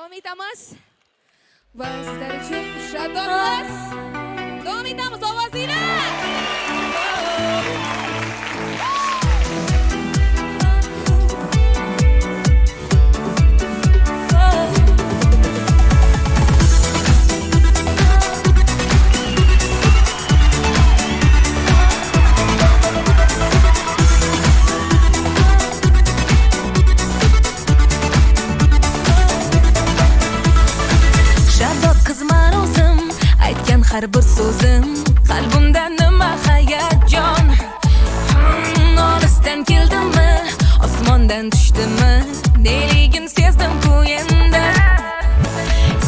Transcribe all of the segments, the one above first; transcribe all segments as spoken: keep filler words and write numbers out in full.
داۋام ئېتىمىز. ۋە سىزلەر ئۈچۈن شادلىق. داۋام ئېتىمىز، ئاۋازىنى. شادلىق قىزىمەن ئۆزۈم، ئېيتكەن ھەر بىر سۆزۈم، قەلبىمدە نېمە ھاياجان. نورستىن كەلدىممۇ، ئاسماندىن چۈشتۈممۇ، نېلىگىن سەزدىم كۆڭلۈمدە.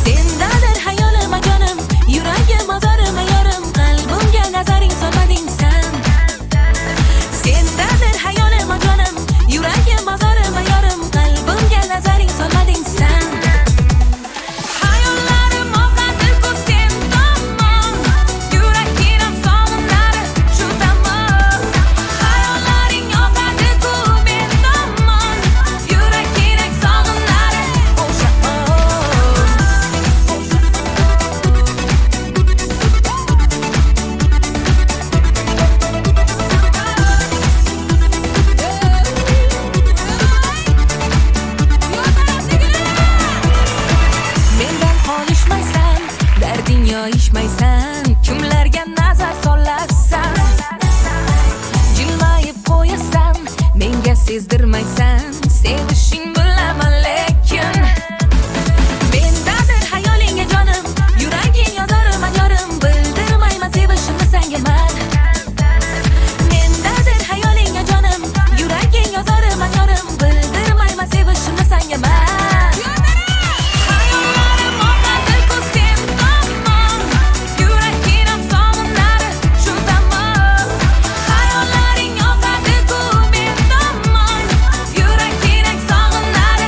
سەندەدۇر خىيالىم جانىم، يۈرىكىم ئازارىم يارىم، قەلبىمگە نەزەرىڭ سالمىدىڭ سەن. سەندەدۇر خىيالىم جانىم، يۈرىكىم ئازارىم يارىم، قەلبىمگە نەزەرىڭ سالمىدىڭ سەن. خىياللىرىم ئاقىدىغۇ سەن تامان، يۈرەكلىرىم ساغىنار شۇ زامان. خىياللىرىڭ ئاقىدىغۇ مەن تامان، يۈرەكلىرىم ساغىنار ئوشاق. مەندىن قالىشمايسەن، دەردىڭنى ئېيتمايسەن، كىملەرگە نەزەر سالىسەن. جىلمايىپ قويىسەن، مەڭگە سېزدۈرمەيسەن، سېغىشىڭ بىلەن لېكىن. مەندەدۇر خىيالىڭ جانىم، يۈرەكىڭ ئازارىم يارىم، بىلدۈرمەيمەن سېغىشىمنى سەڭگە مەن. مەندەدۇر خىيالىڭ جانىم، يۈرەكىڭ ئازارىم يارىم، بىلدۈرمەيمەن سېغىشىمنى سەڭگە مەن. خىياللىرىم ئاقىدىغۇ سەن تامان، يۈرەكلىرىم ساغىنار شۇ زامان. خىياللىرىڭ ئاقىدىغۇ مەن تامان، يۈرەكلىرىم ساغىنار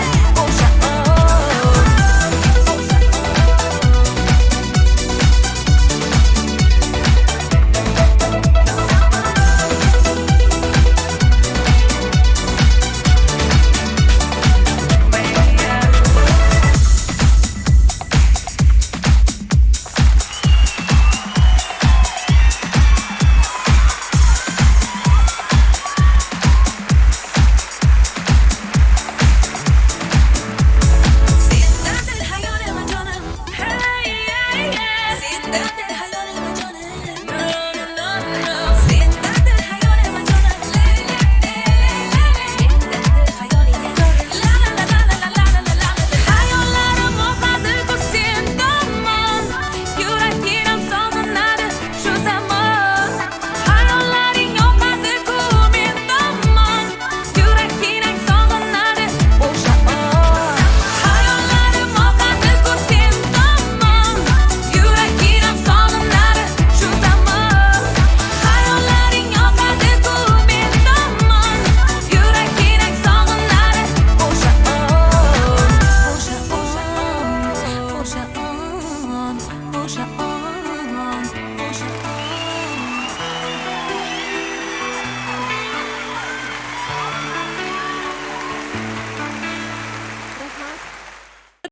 ئوشاق.